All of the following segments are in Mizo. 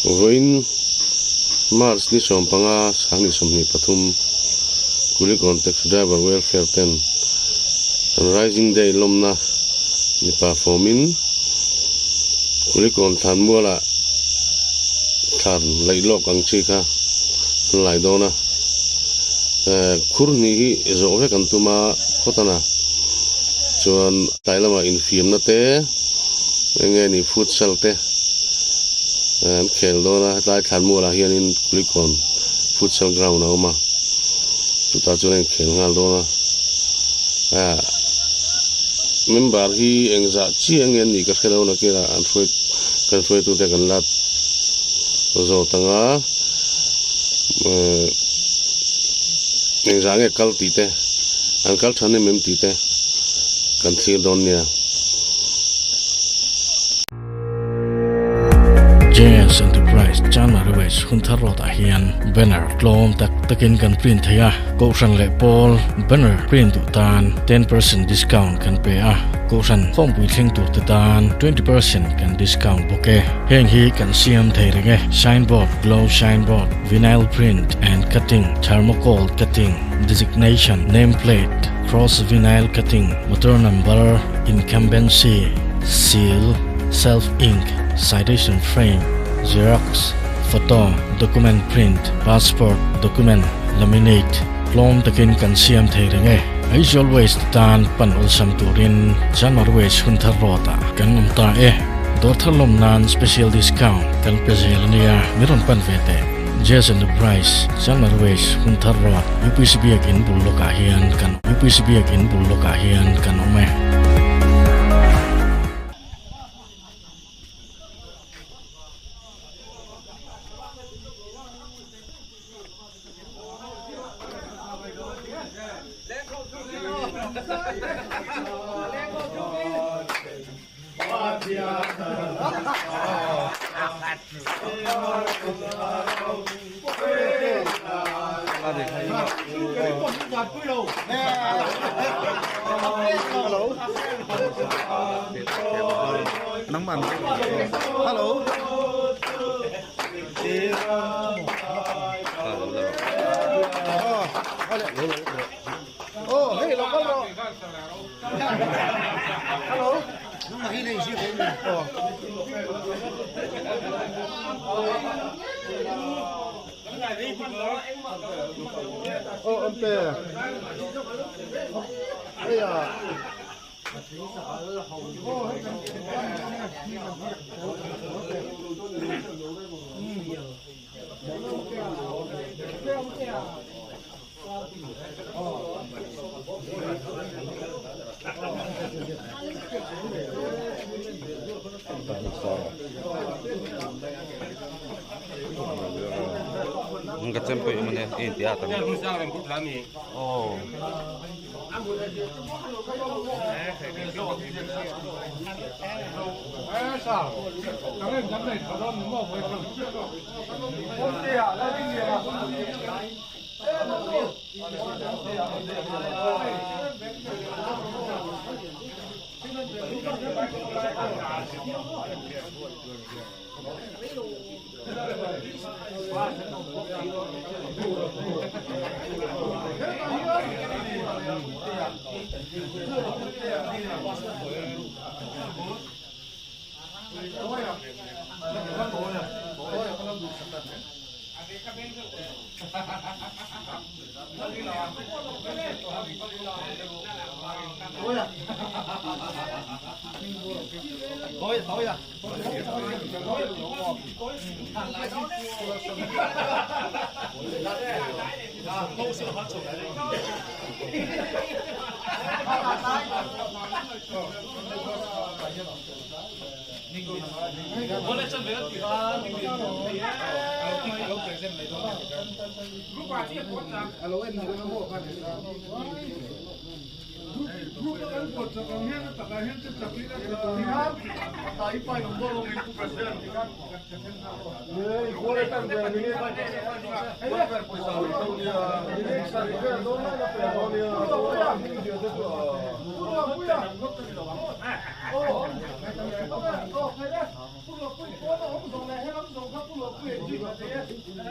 Vawiin March ni 15 2023 Kulikawn Taxi Driver Welfare ten an Rising Day lawmna mipa fawmin Kulikawn thlanmualah thlan laih lawk ang chi kha an lai dawn a. Khur hnih hi zawh vek an tum a khawtana chuan tlai lamah infiamna te eng nge ni futsal te an khel dawn a hetlai thlanmualah hianin Kulikawn futsal ground a awm a chutah chuan a inkhel nghal dawn a ah member hi engzah chiah nge an nih ka hre lo nakirah an hruai kan hruaitute kan la zawt ang a eh engzah nge kal tih te an kal tha nem em tih te kan thlir dawn nia. JS Enterprise Chanmari West Hunthar Road ah hian banner tlawm tak takin kan print thei a, Kohhran leh pawl banner print duh tan 10% discount kan pe a, Kohhran khawmpui thleng tur te tan 20% kan discount bawk e. Heng hi kan siam thei reng e, signboard, glow signboard, vinyl print and cutting, thermocol cutting, designation, name plate, cross vinyl cutting, motor number, incumbency, seal, self ink, citation frame, xerox, photo, document print, passport, document, laminate, tlawm takin kan siam thei reng e. Aizawl West tan pan awlsam turin Chanmar West Hunthar Road ah kan awm ta e. Dawr thar lawm nan special discount kan pe zel ania, mi rawn pan ve teh. Jazz Enterprise, Chanmar West Hunthar Road, UPC Biakin bul lawkah hian kan UPC Biakin bul lawkah hian kan awm e. Ka chempui awm ania i inti at ang. Aw. A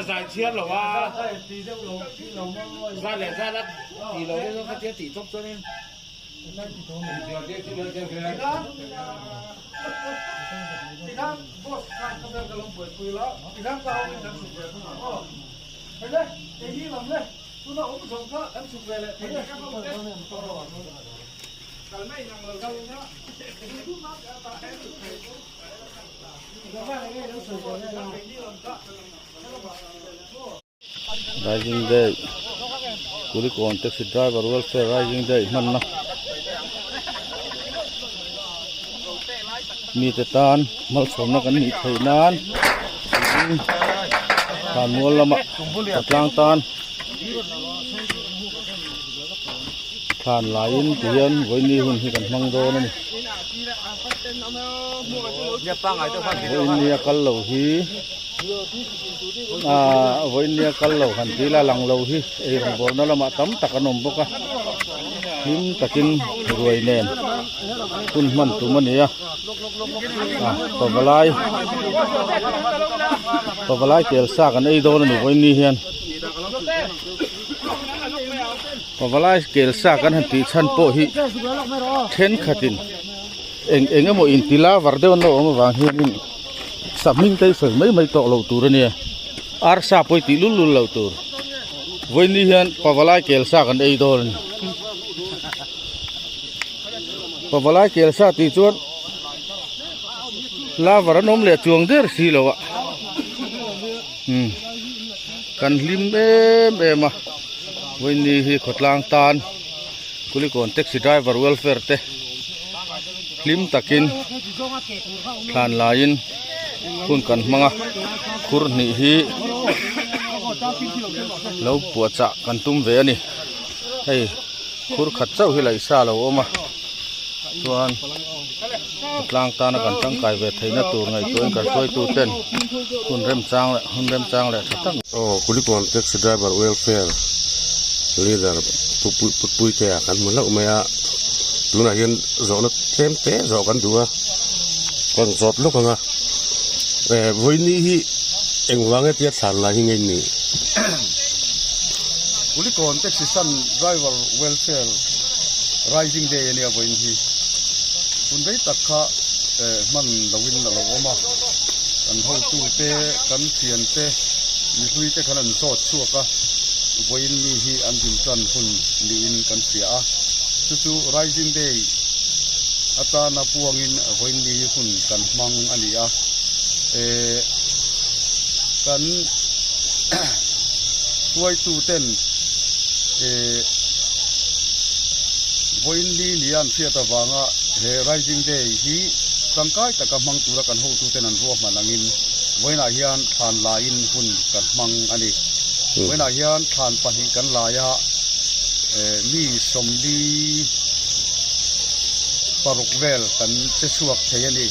zai chhiar lo a, zat leh zat a tih loh te kha tia tih tawp chuanin. Rising day Kulikawn taxi driver welfare rising day hmanna mite tan malsawmna kan nih theih nan thlanmual lamah khawtlang tan thlan laiin tihian vawiini hun hi kan hmang dawn a ni vawiini a kal lo hi Aaa vawinia kal lo han tih ila lang lo hi ei rawngbawlna lamah tam tak an awm bawk a hlim takin ruai nen hun hman tum a ni a ah pavalai pavalai kel sa kan ei dawn a ni vawiini hian pavalai kel sa kan han tih chhan pawh hi thenkhatin eng eng emaw intila var deuh an lo awm avang hianin. Sahming te hi sawi mai mai tawh loh tur a nia arsa pawh hi tih lul lul loh tur vawiin hian pavalai kel sa kan ei dawn a ni pavalai kel sa tih chuan lover an awm leh chuang der si lo a umm kan hlim em em a vawiin hi khawtlang tan Kulikawn taxi driver welfare te hlim takin thlan laiin hun kan hmang a khur hnih hi lo puahchah kan tum ve a ni hei khur khat chauh hi laih sa a lo awm a chuan tlang tana kan tangkai ve theihna tur ngaihtuahin kan hruaitu ten hun remchang leh hun remchang leh tha tak Aw Kulikawn taxi driver welfare leader pu Puitea kan hmu hlauh mai a tunah hian zawhna tlem te zawh kan duh a kan zawt lawk ang a eh vawiini hi engvang hetia thlan lai hi nge ni? Kulikawn taxi stand driver welfare rising day ania vawiin hi hun rei tak kha eh hman loin a lo awm a kan hotute kan thiante mihlui te khan an zawt chhuak a vawiin mi hi an din tan hun niin kan hria a chu chu rising day atana puangin vawiin mi hi hun kan hmang a ni a eh kan hruaitu ten eh vawiin ni nia an hriat avanga he rising day hi tangkai taka hmang tura kan hotu ten an ruahman angin vawiinah hian thlan laiin hun kan hmang a ni. Vawiinah hian thlan pahnih kan lai a, eh mi sawmli paruk vel kan che chhuak thei a ni.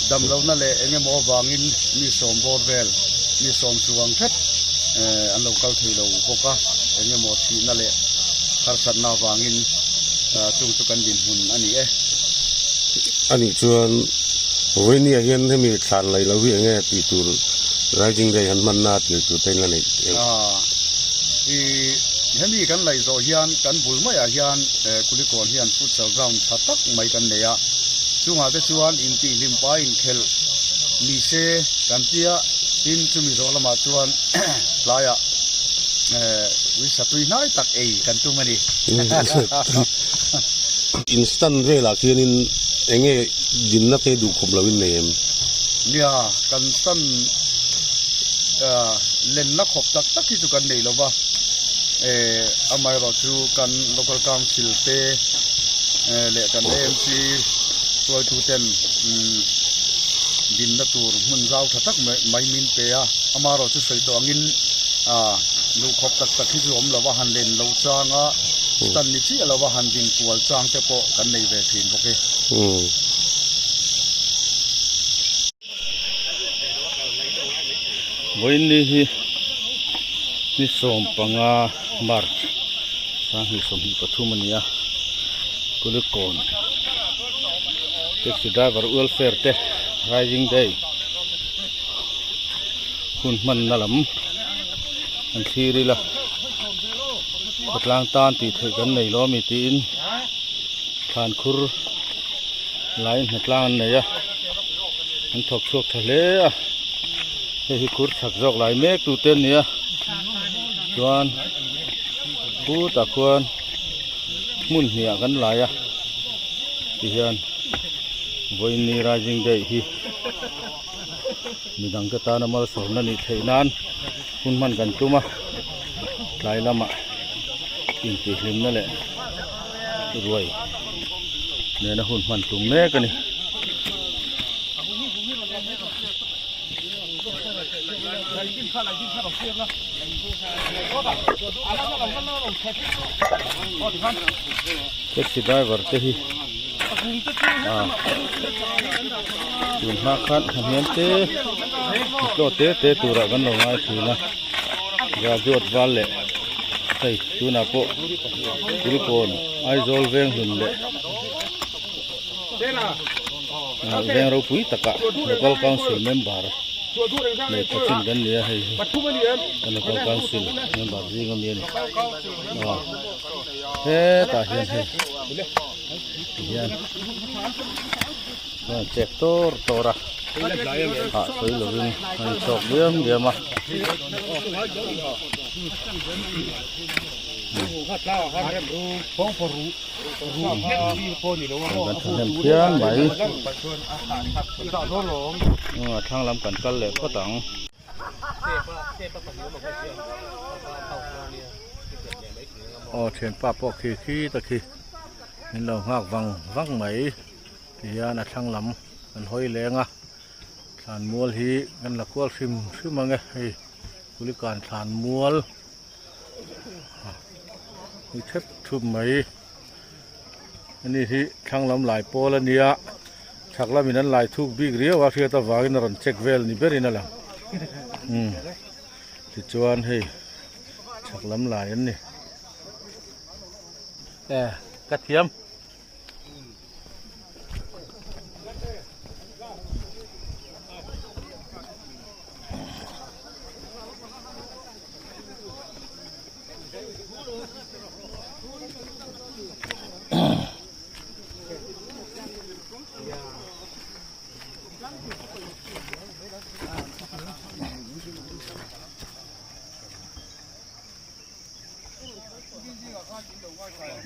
Damlohna leh eng emaw avangin mi sawm bawr vel, mi sawm chuang hret eh an lo kal thei lo bawk a, eng emaw thihna leh harsatna avangin chung chu kan dinhmun a ni e. Anih chuan vawinia hian hemi thlan laih loh hi eng nge tih tur Rising Day han hmanna tih tur te in la neih em? I hemi kan laih zawh hian kan bul maiah hian Kulikawn hian futsal ground tha tak mai kan nei a, chungah te chuan intihhlim pa inkhelh ni se kan tia, tin chumi zawh lamah chuan tlaiah ui satui hnai tak ei kan tum a ni. Instant velah khianin eng nge dinna te duh khawp loin nei em? Nia, kan stand lenna khawp tak tak hi chu kan nei lo va, amaherawh chu kan local council te leh kan AMC hruaitu ten dinna tur hmun zau tha tak mai min pe a, amaherawh chu sawi tawh angin luh khawp tak tak hi chu awm lo va, han len lo chang a. Stand ni chiah lova han din kual chang te pawh kan nei ve thin bawk e. Vawiinni hi ni 15 March 2023 a ni a, Kulikawn Taxi Driver Welfare te Rising Day hun hmanna lam an thlir ila khawtlang tan tih theih kan nei lo a mi tiin thlan khur laiin hnatlang an nei a an thawk chhuak tha hle a hei hi khur chak zawk lai mek tu te an ni a chuan khutah khuan hmun hnih ah kan lai a tihian vawiin rising day hi. Midang te tana malsawmna nih theih nan hun hman kan tum a, tlai lamah intihhlimna leh ruai nena hun hman tum mek a ni. Taxi driver te hi tun hma khan hahniam te tlaw te te turah kan lo ngai thin a graduate val leh hei tunah pawh kulikawn Aizawl veng hlun leh veng ropui takah local council member nei tha chin kan ni a hei hi local council member zing ami a ni hetah hian hei tihian chuan chek tawr tawr a hah sawi lovin a inchawk diam diam a. Kan thahnem phian mai a thlang lam kan kal leh phawt ang. Aw thianpa pawh khi khi ta khi min lo nghak vang vang mai tihian a thlang lam kan hawi leng a thlan mual hi kan la kual hrim hrim ang e hei kulikan thlan mual ni thep thup mai ani hi thlang lam lai pawl a nia chhak lamin an lai thuk bik riau a hriat avangin a rawn check vel ni berin a lang umm tichuan hei chhak lam lai an ni e ka thiam.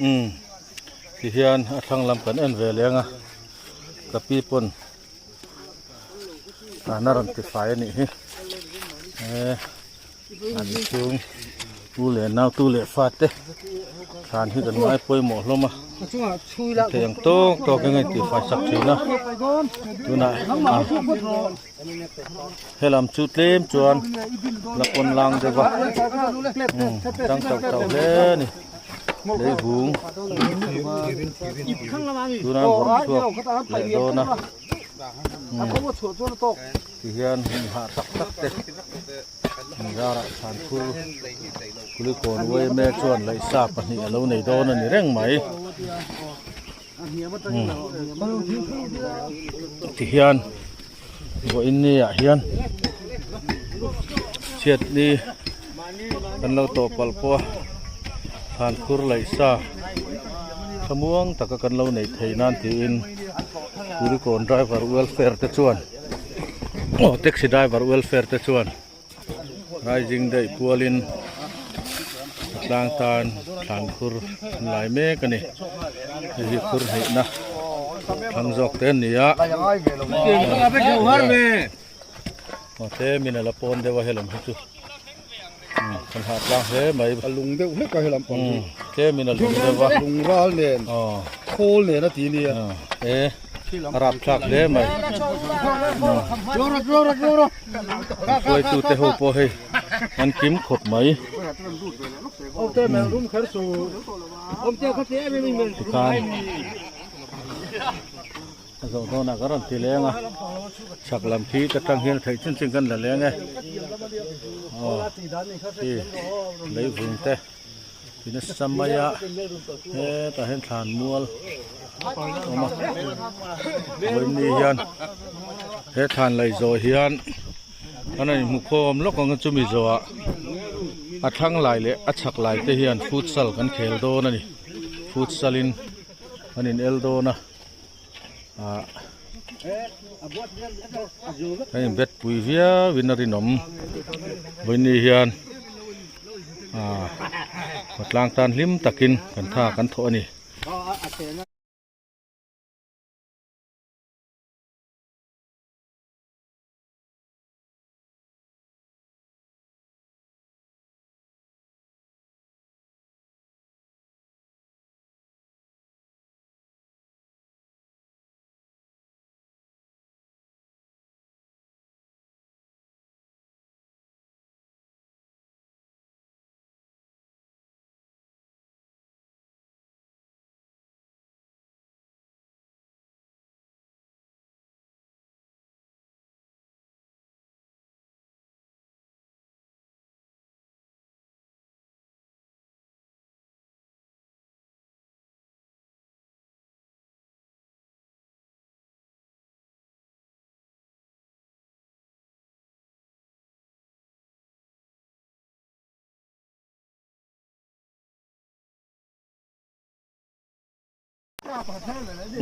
Umm tihian a thlang lam kan en ve leng a ka pi pawn a rawn ti fai a nih hi e an chhung tu leh nau tu leh fa te thlan hi kan ngai pawimawh hlawm a thei ang tawk tawk in a inti fai sak thin a tunah a helam chu tlem chuan la pawn lang deuh a umm tang chauh chauh hle a ni leivung tuna vawrh chhuak leh dawn a umm. Tihian hmun hah tak tak te zarah Chhanphur Kulikawn yma chuan laihsa pahnih a lo nei dawn a ni reng mai. Tihian vawiin ni ah hian chhiatni kan lo tawh palh pawh a Chhanphur laihsa thlamuang taka kan lo neih theih nan tiin Kulikawn driver welfare te chuan. Aw taxi driver welfare te chuan rising day pualin a tlang tan thlan khur an lai mek a ni hei hi khur hneihna thlang zawk te an ni a aw tlemin a la pawn deuh a helam hi chu kan hah tlang hle mai a lung deuh hlek a helam pang hi tlemin a lung deuh a lung ral nen khawl nen a ti nia e a rap thlak hle mai hruaitu te ho pawh hei an kim khawp mai. Tikhan a zawh dawnah ka rawn ti leng a chhak lam khi ka tang hian theih chin chin kan la leng e aw khi leivung te. Ti nasa mai a hetah hian thlan mual a awm a vawiin hian he thlan lei zawh hian an rawn inhmu khawm lawk ang a chumi zawhah a thlang lai leh a chhak lai te hian futsal kan khel dawn a ni futsal in an in el dawn a ah a in bet pui viau in a rinawm vawiin hian. Aaa khawtlang tan hlim takin kan tha kan thawh a ni.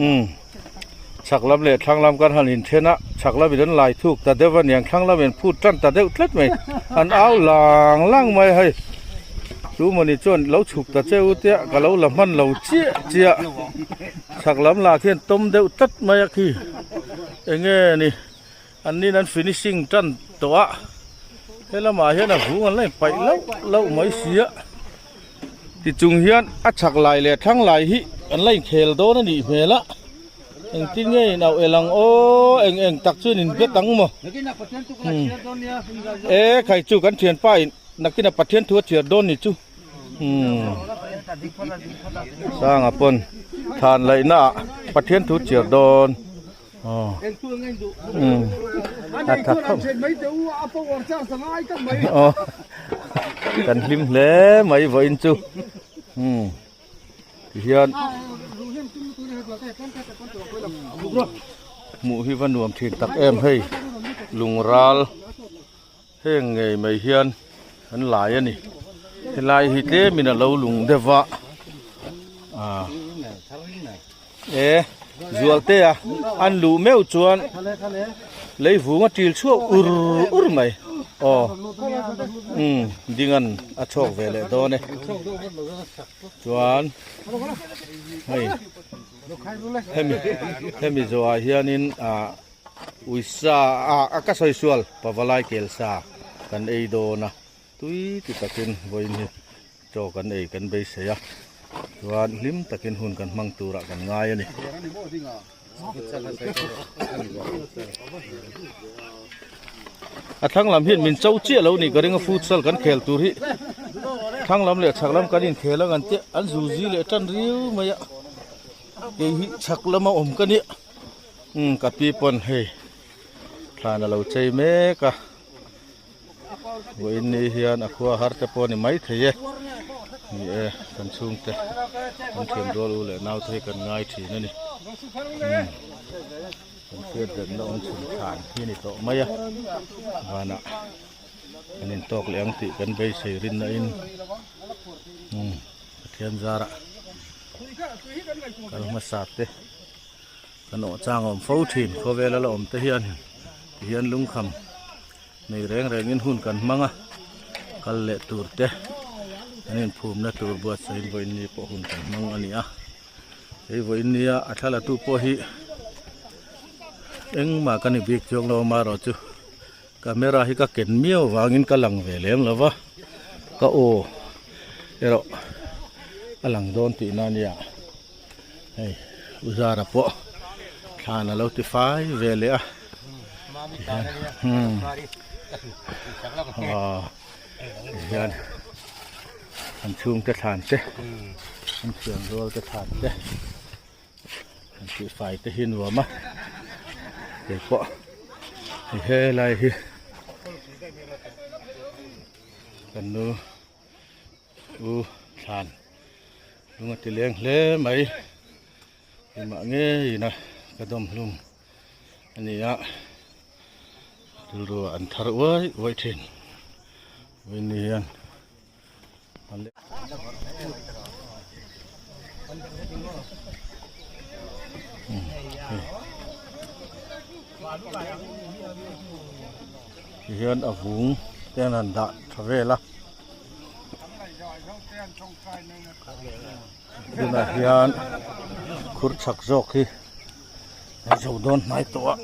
Umm chhak lam leh thlang lam kan han inthen a chhak lamin an lai thuk ta deuh a niang thlang lamin phut tan ta deuh tlat mai an au lang lang mai hei chu mawni chuan lo chhuk ta cheu tia ka lo la hman lo chiah chiah chhak lam lah khian tawm deuh tlat mai a khi eng nge ni. An nin an finishing tan tawh a, he lamah hian a vung an la inpaih lauh lauh mai si a, tichung hian a chhak lai leh thlang lai hi an la inkhel dawn a nih hmel a, engtin nge in auh el ang aw eng eng tak chuan in bet ang maw umm e khai chu kan thianpa in nakin a Pathian thu a chhiar dawn ni chu umm sanga pawn thlan laihna ah Pathian thu chhiar dawn. Kan hlim hle mai vawiin chu tihian hmuh hi va nuam thin tak em hei lungral heng ngei mai hian an lai a ni helai hi tlemin a lo lung deuh va ah e zualte a an luh meuh chuan leivung a til chhuak ur ur mai aw umm ding an a chhawk ve leh dawn e chuan hei hemi hemi zawhah hianin ah. Uisa a ka sawi sual pavalai kel sa kan ei dawn a tui ti takin vawiin hi chaw kan ei kan beisei a chuan hlim takin hun kan hmang turah kan ngai a ni. A thlang lam hian min cho chiah lo nih ka ring a futsal kan khel tur hi thlang lam leh chhak lam kan inkhel ang an tia an zuzi leh tan riau mai a kei hi chhak lama awm ka nia. Umm ka pi pawn hei thlan a lo chei mek a vawiin ni hian a khua har te pawh a ni maithei e ni e kan chhungte kan thian rual u leh nau te hi kan ngai thin a ni umm kan hriat remna awm chhun thlan hi a ni tawh mai a vanah kan intawk leh ang tih kan beisei rinna in umm Pathian zarah kal hmasa te. Kan awh chang a awm fo thin khawvel a la awm te hian ti hian lungkham nei reng reng in hun kan hmang a kal leh tur te an inphum na tur buatsaih in vawiin ni pawh hun kan hmang a ni a hei vawiin nia a thla la tu pawh hi engmah ka ni bik chuang lo amaherawh chu camera hi ka ken miau vangin ka lang ve lem lo va ka aw erawh a lang dawn tihna a nia. Hei u zara pawh thlan a lo ti fai ve leh a tihian umm aw tihian. An chhungte thlan te an thian rual te thlan te an tih fai te hi nuam a kei pawh hei helai hi kan nu u thlan lung a ti leng hle mai engmah ngeiin a ka dawm hlum a ni a rilru ah an thar uai uai thin vawiin hian. Tihian a vung te an han dah tha vel a tunah hian khur chhak zawk hi a zo dawn hnai tawh a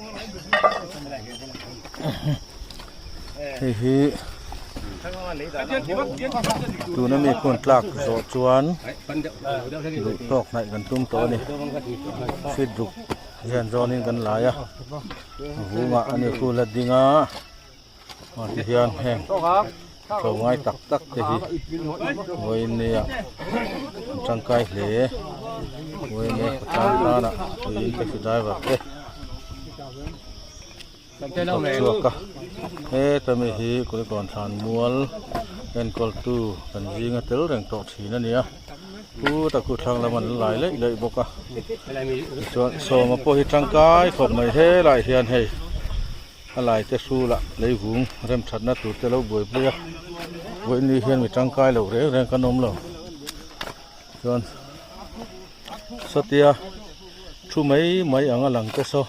hei hi tuna mi khawn tlak zawh chuan duh tawk hnaih kan tum tawh a ni feet ruk hian zawnin kan lai a vungah a ni khu la ding a aw ti hian heng tlo ngai tak tak te hi vawiin nia an tangkai hle vawiin nia khawtlang tanah tuiin taxi driver te an thawk chhuak a heta mi hi kulikawn thlan mual enkawl tu kan zinga tel reng tawh thin a ni a pu takhu thlang lam an la lai laih laih bawk a tichuan sawma pawh hi tangkai khawp mai helaiah hian hei. A lai te hrulah leivung rem thatna tur te lo buaipui a vawiin ni hian mi tangkai loh reng reng kan awm lo chuan sawtia thu mai mai anga lang te saw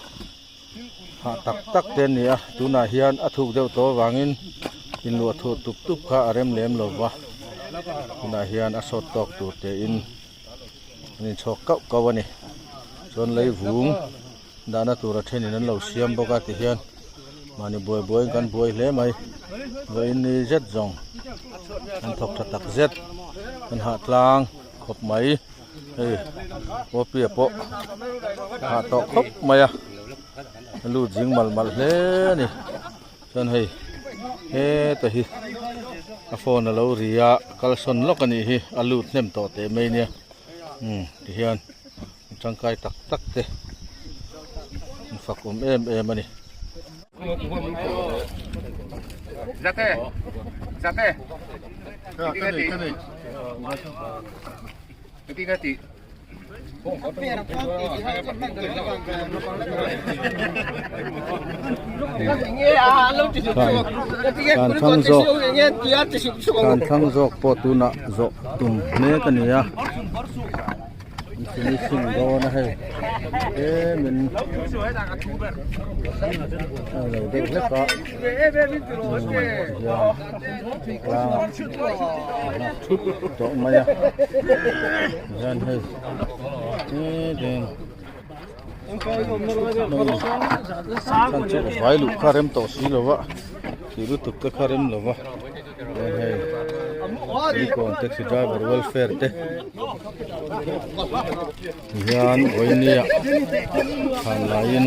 hah tak tak te an ni a tunah hian a thuk deuh tawh avangin inluah thuah tup tup kha a rem lem lo va tunah hian a sawt tawk tur te in an inchhawk kauh kauh a ni chuan leivung. Dahna tura thenin an lo siam bawk a tihian mahni buai buaiin kan buai hle mai vawiin ni zet zawng an thawk tha tak zet an hah tlang khawp mai hei pawpia pawh hah tawh khawp mai a a lut zing malh malh hle a ni chuan hei heta hi a phone a lo ri a kalsawn lawk a nih hi a lut hnem tawh teh mai nia umm tihian. Tangkai tak tak te an fak awm em em a ni. Kan thlang zawk kan thlang zawk pawh tunah zawh tum mek a ni a. Finishing dawn a hei tlemin a lo deuh hlek a hian tlangah a nghak thut tawh mai a hian hei chhan chu vai luh kha rem tawh si lo va tih lutuk te kha rem lo va chuan hei Kulikawn taxi driver welfare te tihian vawinia thlan laiin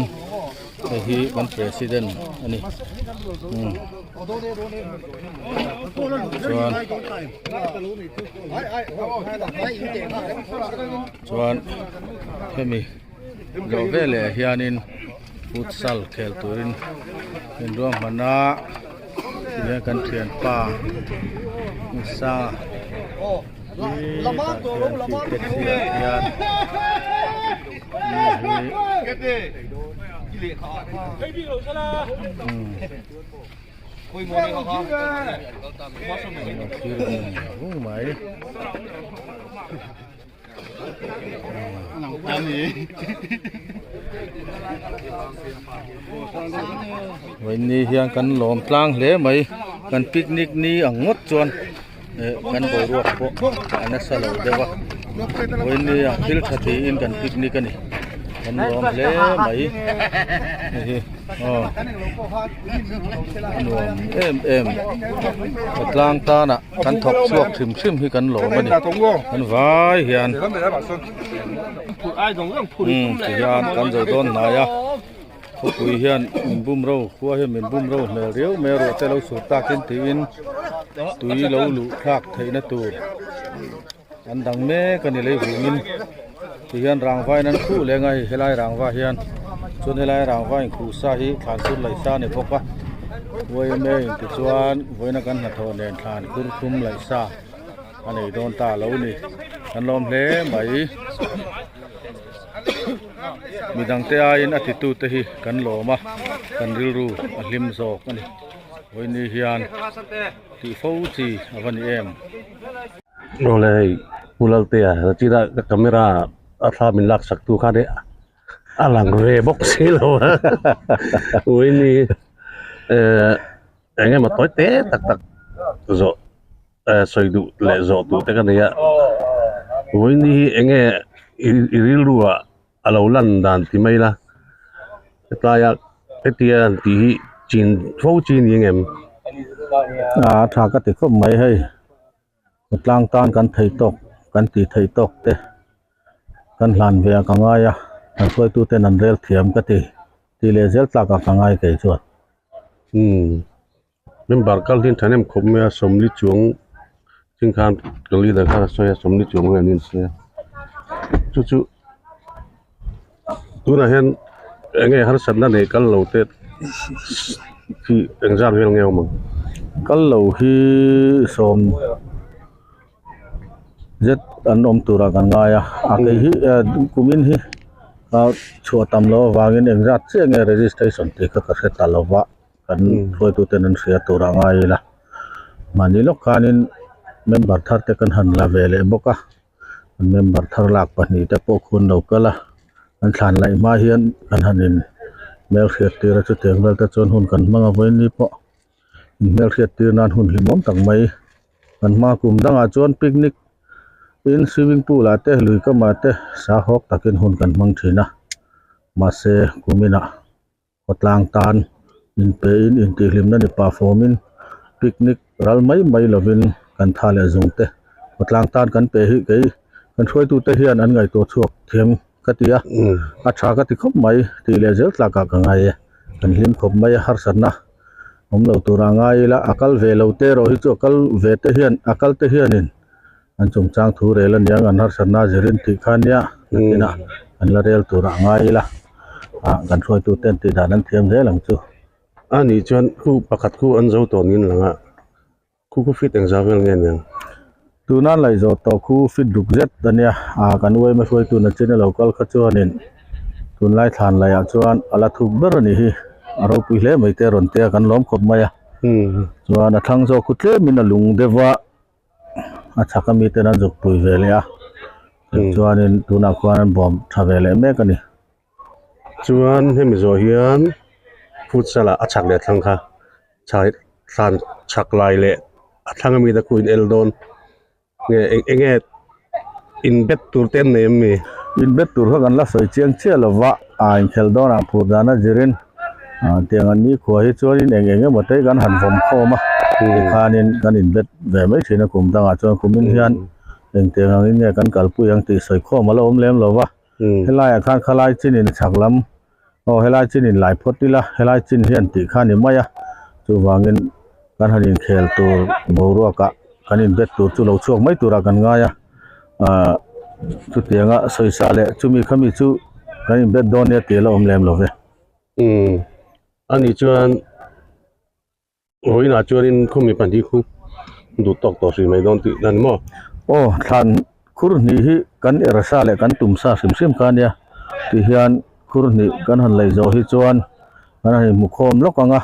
hei hi kan president a ni umm chuan chuan hemi zawh veleh hianin futsal khel turin inruahman a. Tihian kan thianpa nasa hi tah khian khi taxi ah hian mi hi umm thlir vung vung mai. Vawiin hian kan lawm tlang hle mai kan picnic ni ang ngawt chuan eh kan boruak pawh a nasa lo deuh a vawiin ah thil tha tiin kan picnic a ni kan lawm hle mai hei hi aw a nuam em em khawtlang tanah. Kan thawk chhuak hrim hrim hi kan lawm a ni kan vai hian umm ti hian kan zo dawn hnai a khawpui hian min bum ro khua hian min bum ro hmel riau mai a ruah te lo sur takin tiin tui lo luh thlak theihna tur. An dang mek a ni lei vungin tihian rangva in an khuh leng a hei helai rangva hian chuan helai rangva in khuh sa hi thlan khur laih sa a ni bawk a yma in tichuan vawiina kan hnathawh nen thlan khur thum laih sa a nei dawn ta lo ni kan lawm hle mai midang te aiin a titu te hi kan lawm a kan rilru a hlim zawk a ni vawiini hian tih fo chi a va ni em. Awle hei Pu Laltea china ka camera a thla min lak sak tu khan hei a lang ve bawk si lo a uini eh eng emaw tawi te tak tak zawh eh sawi duh leh zawh duh te ka nei a uini hi eng nge i rilru ah a lo lan dan ti mai ila hetaia hetia an tih hi chin fo chi ni ang em? A tha ka ti khawp mai hei khawtlang tan kan thei tawk kan tih theih tawk te kan hlan ve a ka ngai a kan hruaitu ten an rel thiam ka ti tih leh zel tlak ah ka ngai kei chuan. Umm member kal hi thahnem khawp mai a sawmli chuang thing khan ka leader khan a sawi a sawmli chuang vel an insawi a chu chu tunah hian eng nge harsatna nei kal lo te hi engzat vel nge awm ang. Kal lo hi sawm zet an awm turah kan ngai a a kei hi kumin hi a chhuah tam loh avangin engzat chiah nge registration tih kha ka hre ta lo va. Kan hruaituten an hria tur a ngai ila. Mahni lawk khanin member thar te kan han la ve leh bawk a, kan member thar lak pahnih te pawh khun lo kal a, kan thlan laih hma hian kan han in hmelhriat tir a chutiang vel te chuan hun kan hmang a vawiin pawh in hmelhriat tir nan hun hlimawm tak mai kan hma kum dangah chuan picnic in swimming pool ah te lui kamah te sahawk takin hun kan hmang thin a mahse kuminah. Khawtlang tan inpein intihhlimna ni pah fawmin picnic ral mai mai lovin kan tha leh zung te khawtlang tan kan pe hi kei kan hruaitute hian an ngaihtuah chhuak thiam ka ti a, a tha ka ti khawp mai tih leh zel tlakah ka ngai e, kan hlim khawp mai a harsatna awm lo tura ngai ila a kal ve lo te erawh hi chu a kal ve te hian a kal te hianin an chungchang thu rel a niang an harsatna zirin tih kha nia nakinah an la rel turah a ngai ila ah kan hruaitu ten tih dan an thiam zel ang chu. A nih chuan khu pakhat khu an zo tawh niin lang a, khu khu fit engzah vel nge niang? Tuna an laih zawh tawh khu fit ruk zet a nia, ah kan uaima hruaitu na chin a lo kal kha chuanin tunlai thlan laihah chuan a la thuk ber a nih hi, a ropui hle mai te a rawn tia kan lawm khawp mai a, chuan a thlang zawk khu tlemin a lung deuh a. a chhak ami ten an zuk pui ve leh a tichuanin tunah khuan an bawm tha ve leh mek a ni. Chuan hemi zawh hian futsal ah a chhak leh thlang kha thlan chhak lai leh a thlang ami te khu in el dawn nge eng nge in bet tur te an nei em mi? In bet tur kha kan la sawi chiang chiah lo va, a inkhelh dawnah phur dan a zirin tiang an nikhua hi chuanin eng eng emaw te kan han vawm khawm a, tikhanin kan in bet ve mai thin a kum dangah chuan kumin hian engtiang angin nge kan kalpui ang tih sawi khawm a la awm lem lo va, helaiah khan khalai chinin chhak lam Aw helai chin in lai phawt ila helai chin hian tih kha a ni mai a chuvangin kan han inkhel tur boruakah kan inbet tur chu lo chhuak mai turah kan ngai a ahh chutianga sawisa leh chumi khami chu kan inbet dawn nia tih a la awm lem lo ve. Umm ani chuan. Vawiinah chuanin khawmi pahnih khu duh tawk tawh hrih mai dawn tih a ni maw? Aw, thlan khur hnih hi kan er sa leh kan tum sa hrim hrim kha a nia. Tihian khur hnih kan han lei zawh hi chuan kan han inhmu khawm lawk ang a,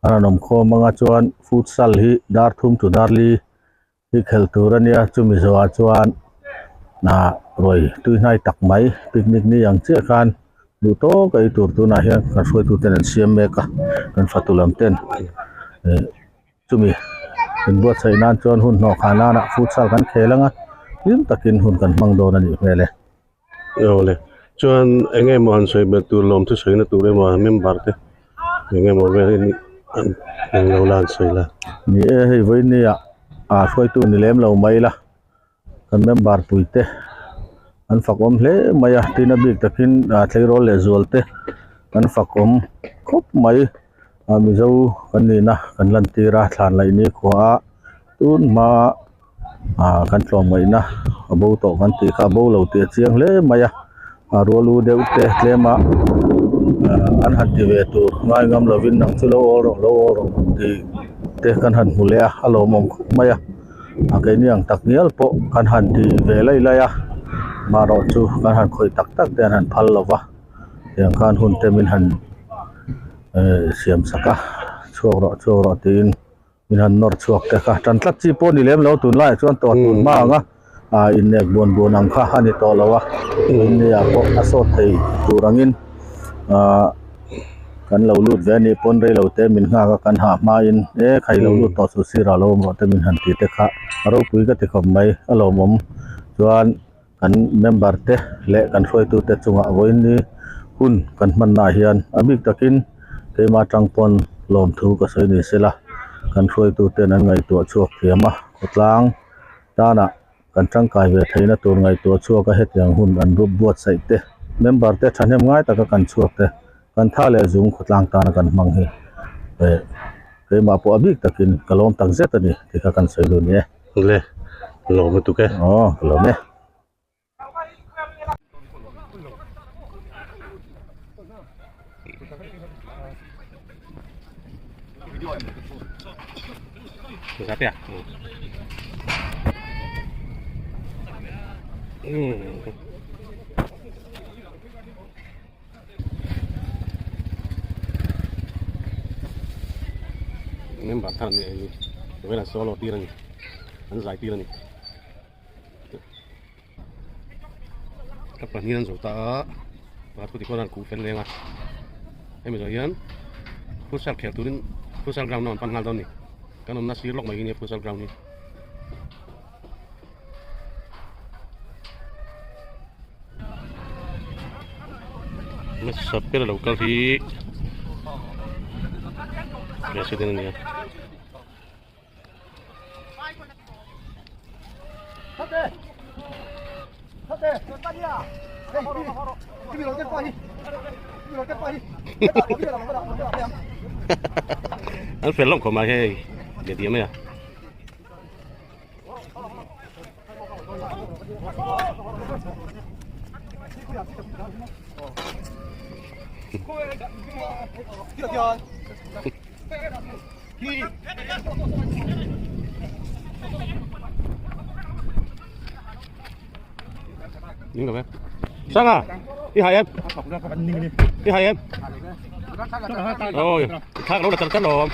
kan han awm khawm ang a chuan futsal hi dar thum chu dar li hi khelh tur a nia chumi zawhah chuan ah ruai tui hnai tak mai picnic ni ang chiah khan duh tawk a ei tur tunah hian kan hruaitu ten an siam mek a kan fatu lam ten eh chumi inbuatsaih nan chuan hun hnawh khah nanah futsal kan khel ang a hlim takin hun kan hmang dawn a nih hmel e. Awle chuan eng emaw han sawi belh tur lawm thusawi na tur emaw member te eng emaw vel hi an englo la an sawi la. Ni e hei vawinia ah hruaitu ni lem lo mai la kan member pui te an fakawm hle mai a tin a bik takin ah tleirawl leh zual te an fakawm khawp mai ah mizo kan nihna kan lantir a thlan laih ni khua a tun hma. Ah kan tlawmngaihna a bo tawh kan tih kha a bo lo tih a chiang hle mai a a rual u deuh te tlem a ah an han ti ve tur ngai ngam lovin nang chu lo awl rawh lo awl rawh tih te kan han hmu leh a a lawmawm khawp mai a a keini ang tak ngial pawh kan han ti ve laih laih a marawh chu kan han khawih tak tak te an han phal lo va tiang khan hun te min han eh siam sak a chhuak rawh chhuak rawh tiin. Min han nawr chhuak te kha tan tlat chi pawh a ni lem lo tunlaiah chuan tawh tun hma ang a ah innek buan buan ang kha a ni tawh lo a inneih ah pawh a sawt thei tur angin ah kan lo lut ve a nih pawn rei lo te min nghak a kan hah hmain e khai lo lut tawh chu sirah lo awm rawh te min han tih te kha a ropui ka ti khawp mai a lawmawm chuan kan member te leh kan hruaitu te chungah vawiin hun kan hmanna ah hian a bik takin keimah atang pawn lawmthu ka sawi ni sela kan hruaitu ten an ngaihtuah chhuak thiam a khawtlang tanah kan tangkai ve theihna tur ngaihtuah chhuak a hetiang hun an rup buatsaih te member te thahnem ngai taka kan chhuak te kan tha leh zung khawtlang tana kan hmang hi eh keimah pawh a bik takin ka lawm tak zet a ni tih kha kan sawi duh ni e. Le lawm lutuk e. Aw ka lawm e. Member thar an ni a ni solo tir a ni an zai tir a ni ka pahnih an zo ta a pakhat khu tikhuan an kuh fel leng a hemi zawh hian futsal khel turin futsal ground a rawn pan nghal dawn a ni kan awmna sir lawk mai hi nia futsal ground hi. Hmasa ber a lo kal hi president a ni a. An fel lawm khawp mai hei leh diam mai a. Sang à? Đi hai em. Đi hai em. Rồi, thác đâu là cắt cắt rồi.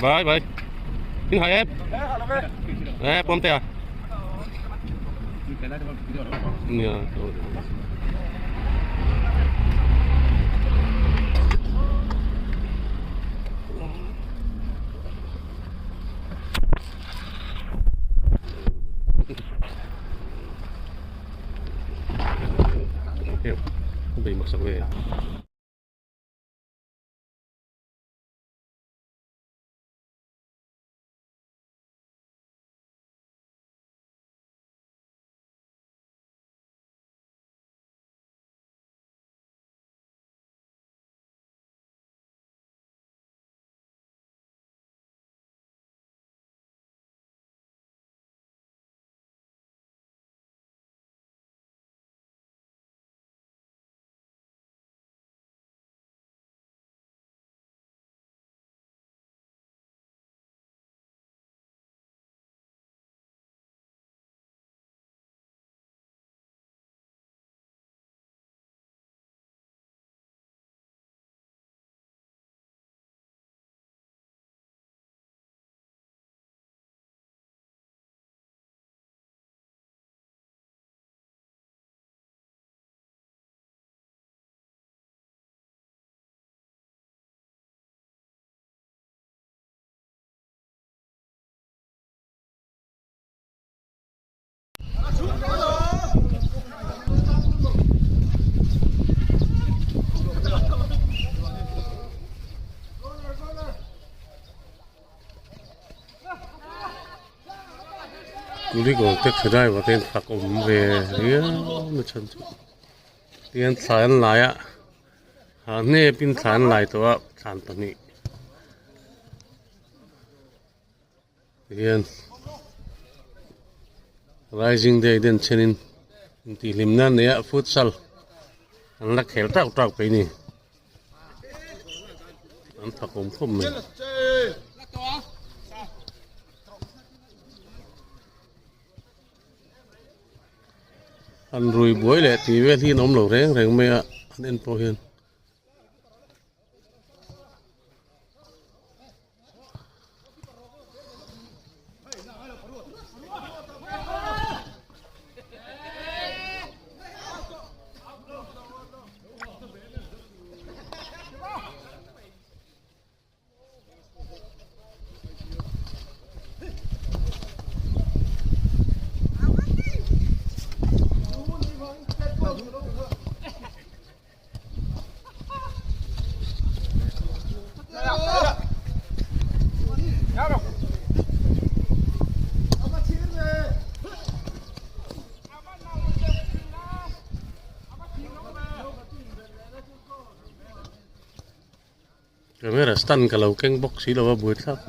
Bye bye. Đi hai em. Nè, bom tè. Nia. Bei mak sak ve. Kuligo taxi driver te in fak awm ve riau na chhan chu. Tihian thla an lai a ah hnep in thla an lai tawh a thlan pahnih tihian rising day den chenin intihhlim nan nei a futsal an la khel tauh tauh peih a ni. An thak awm khawp mai. An rui buai leh tih vel hi an awm lo reng reng mai a an en pawh hian. Camera stand ka lo keng bawk si lo a buai thlak.